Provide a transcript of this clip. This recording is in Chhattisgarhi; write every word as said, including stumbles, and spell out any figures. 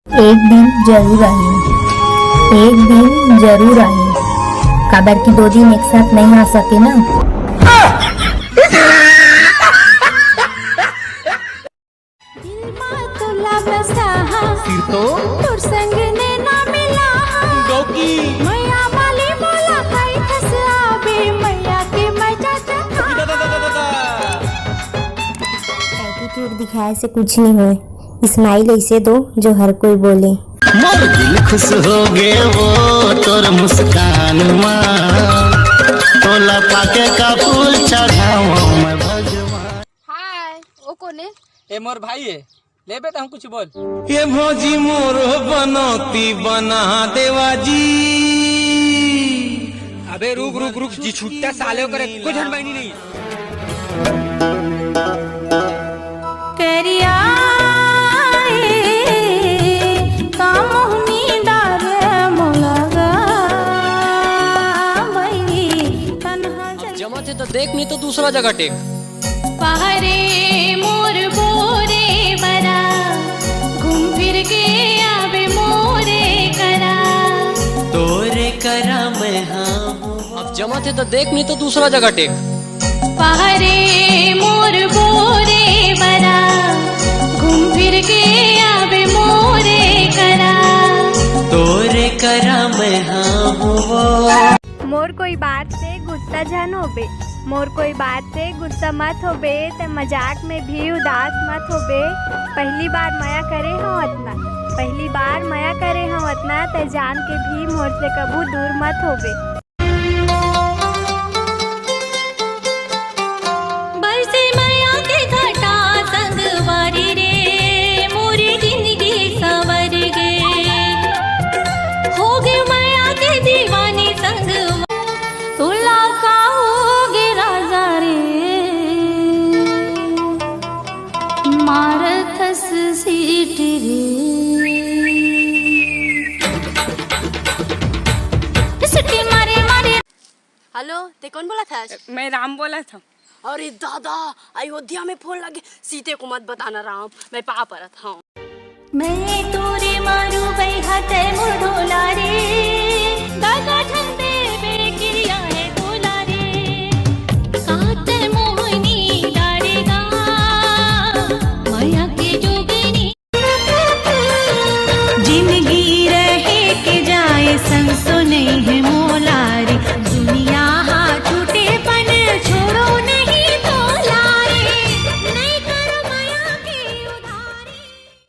एक दिन जरूर आही, एक दिन जरूर आही, काबर कि दो दिन एक साथ नहीं आ सके ना। दिल मा तोला बसा हा, फिर तो? तोर संग नैना मिला हा। गौकी। मया वाली मोला कई खस आबे, मया के मजा चखा। एटीट्यूड दिखाए से कुछ नहीं होए, स्माइल ऐसे दो जो हर कोई बोले। मोर दिल खुश हो गे वो तोर मुस्कान मा, तोला पाके का फूल चढ़ाओ मैं भगवान। हाय, ओ कोने? ए मोर भाई है, ले बेटा हम कुछ बोल। ये भौजी मोर बनौती बना देवा जी। अबे रुक रुक रुक जी, छुट्टा साले करे कुछ अनबैनी नहीं। करिया ए, का मोहनी डारे मोला गा, बैरी तन्हा अब जमा थे तो देख, नहीं तो दूसरा जगह टेक। पहरे मोर बोरे बरा, घूम फिर के आबे मोरे करा। तोरे करा मैं हाँ हूँ। अब जमा थे तो देख, नहीं तो दूसरा जगह टेक। पहरे मोर बोरे बरा, घूम फिर के आबे मोरे करा। तोरे करा मैं हाँ हूँ वो। मोर कोई बात से गुस्सा झन होबे, मोर कोई बात से गुस्सा मत होबे, ते मजाक में भी उदास मत होबे। पहली बार मया करे हंव अतना, पहली बार मया करे हंव अतना, ते जान के भी मोर से कभू दूर मत होबे। बरसे मया के घटा संगवारी रे, मोरी जिंदगी संवर गे। हो गे मया के दीवानी संग, तोला का हो गे राजा रे, मारथस सीटी रे। सीटी मारे मारे। हेलो, ते कोन बोलत हस? मैं राम बोलत हंव। अरे दादा, अयोध्या में फोन लगे, सीते को मत बताना राम, मैं पाँव परत हंव। मैं तोरे मारू बैहा ते मोर ढोला रे।